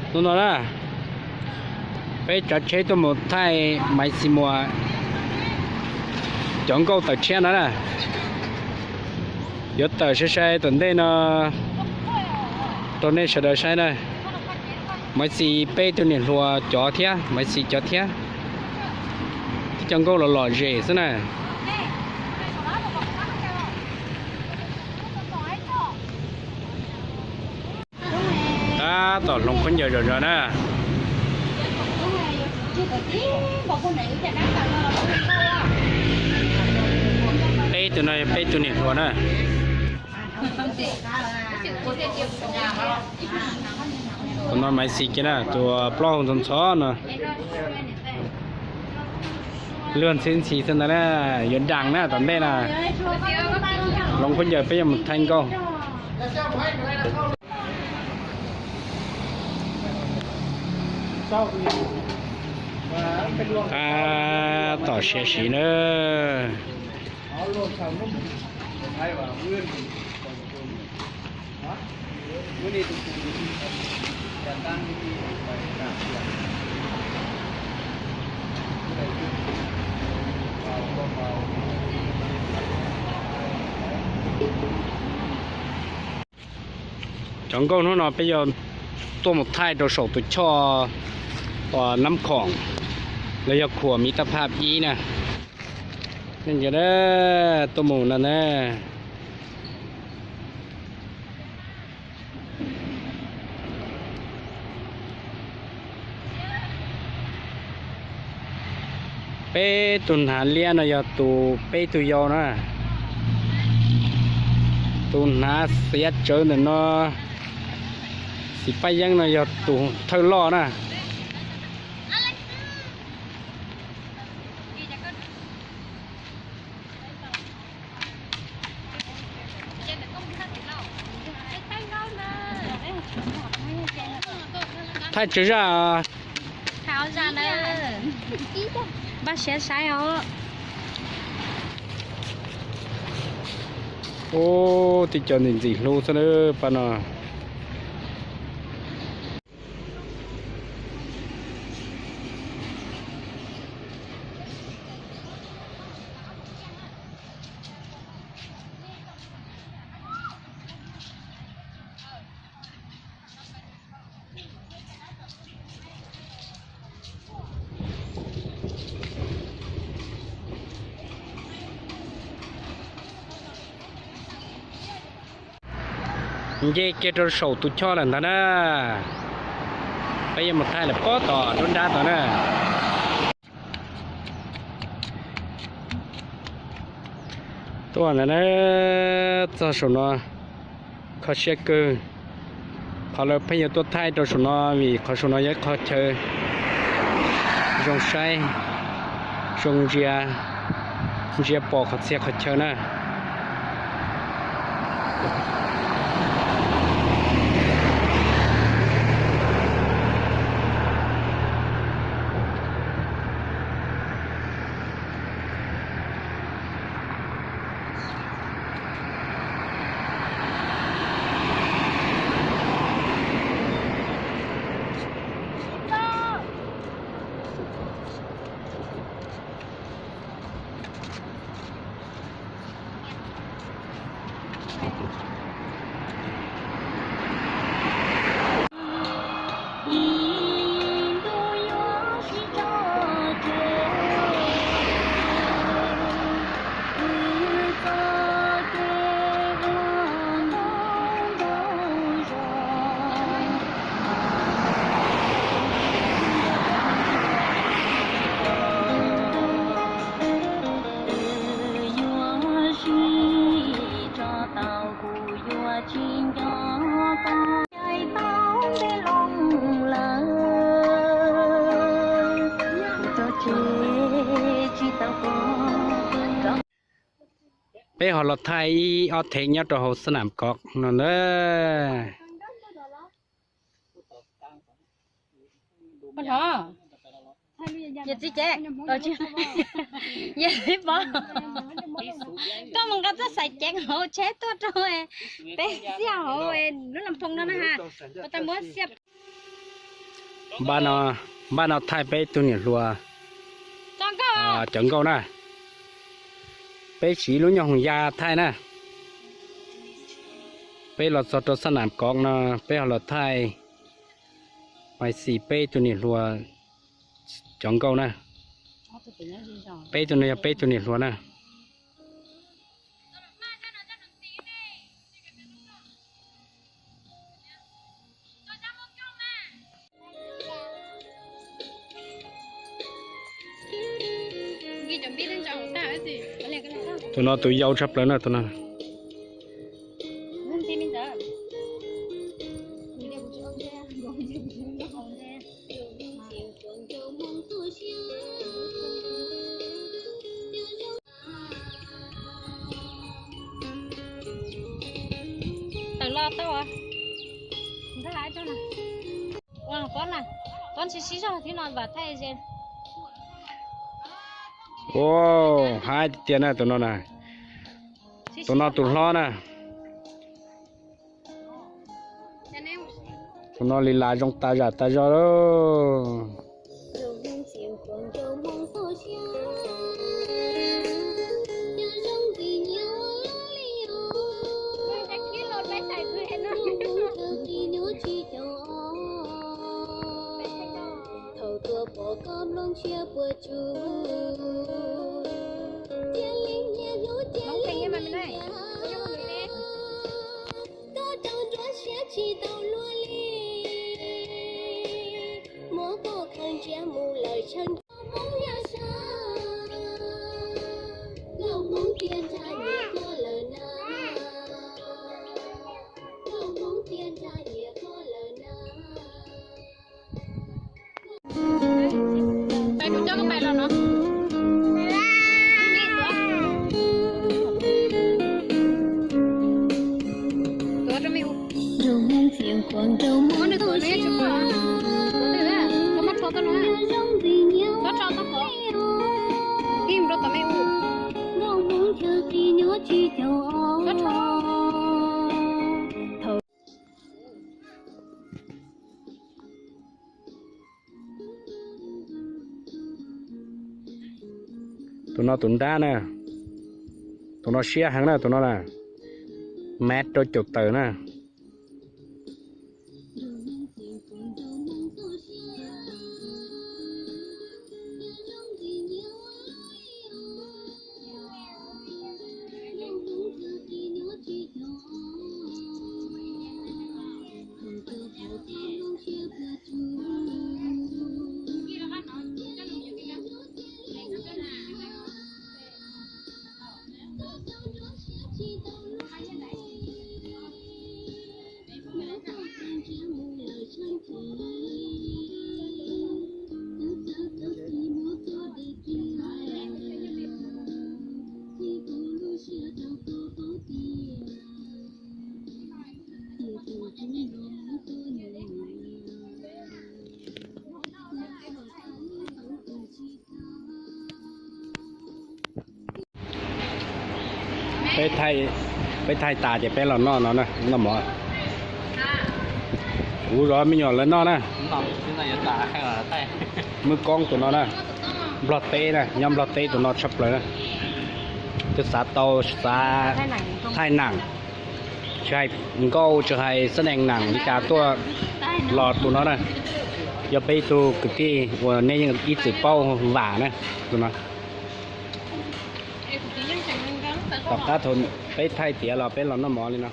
Hnub no na, peb tsav tsheb tuaj mus thaij Maiv Xis Muas cov nkauj tawm tshiab no na. Yuav tawm sai sai tom ntej no rau nej sawv daws saib na. Maiv Xis peb tug niam hluas cov thiab, Maiv Xis cov thiab. Tib co nkauj los lom zem xwb na. Tab tom hloov khaub ncaws zom zaws na. Peb tug no yog peb tug niam hluas na. Tus no Maiv Xis kiag na, tus plaub hau ntxhov ntxhov no. Luag ntxhi ntxhi xwb ntag na, yuav daam na tom ntej na. Hloov khaub ncaws peb yuav mus thaij nkauj. Tab tom siav siv na. Cov nkauj hnub no peb yuav tuaj mus thaij rau saum tus choj uas Nab Khoom los yog khuam Miv Taj Phaj ib na. Nej ntsia, tuaj mus no na. Peb tug hnav liab no yog tus peb tug yau na. Tus hnav xiav tsawv ntawm no, xim paj yeeb no yog tus thawj loj na. Thaij tsawg zaj? Npaj siav saib os. Ub, tib co ntxim ntxim hlub xwb na pab no. Nce kiag rau saum tus choj lawm ntag na. Peb yuav mus thaij lawm pob tom nruab nrab tod na. Tuaj ntawd na, txog saum no kho siab kawg. Qhov lawv pheej yuav tuaj thaij rau saum no vim qhov saum no yog ib qho chaw zoo saib, zoo ntsia, ntsia pom qhov txhia qhov chaw na. Peb ho los thaij ib ob thev nyob rau hauv xab nam kov no na. Yawm txiv cev, yawm txiv pov, koj mus nqa txoj xaim ceev hauv tsheb tuaj rau peb xiaj hauv lub las phoo no na ha. Ua tau muab xiaj. Npaj no, npaj no thaij peb tug niam hluas cov nkauj na. Peb siv lub nyuag hoos ya thaij na. Peb los txog rau xab nam kov no, peb ho los thaij, mas xis peb tug niam hluas cov nkauj na. Peb tug no yog peb tug niam hluas na. Tus no tus yau tshaj plaws na tus no. Tawm los tau. Ua, ntsis sib zog thiab no vam thaij ze. Ua, haib tiag tiag na tus no na. Tus no tus hlob na. Tus no li las zoo tas zam tas zog lawm. Thaum tuaj pom koj mloog tshiab puas tsuaj, cia li nias hlub cia li nias, koj rau ntsuab siab tsis tau luag li, muab koj khaws ntsiab mus lawm tsheej. Hmoob yog sab, nkauj Hmoob tiag nrag nyiam koj lawm na, nkauj Hmoob tiag nrag nyiam koj lawm na. Tus no tus nrab na, tus no siab heev na tus no na, mev rau caum tawm na. Peb thaij tas ces peb los noj no na, noj mov. Kuv zov me nyuam lawv noj na. Muaj koob tus no na, Nplog teb na, nyob Nplog teb tus no tshaj plaws na. Twb xav tau, xav thaij nam, tsis hais nkauj tsis hais xab nees nam li cas tuaj los tus no na. Yog peb ib tug kwv tij uas nej yeej ib txwm paub Vam na, tus no. Tom qab thaum peb thaij tiav los peb los noj mov li no.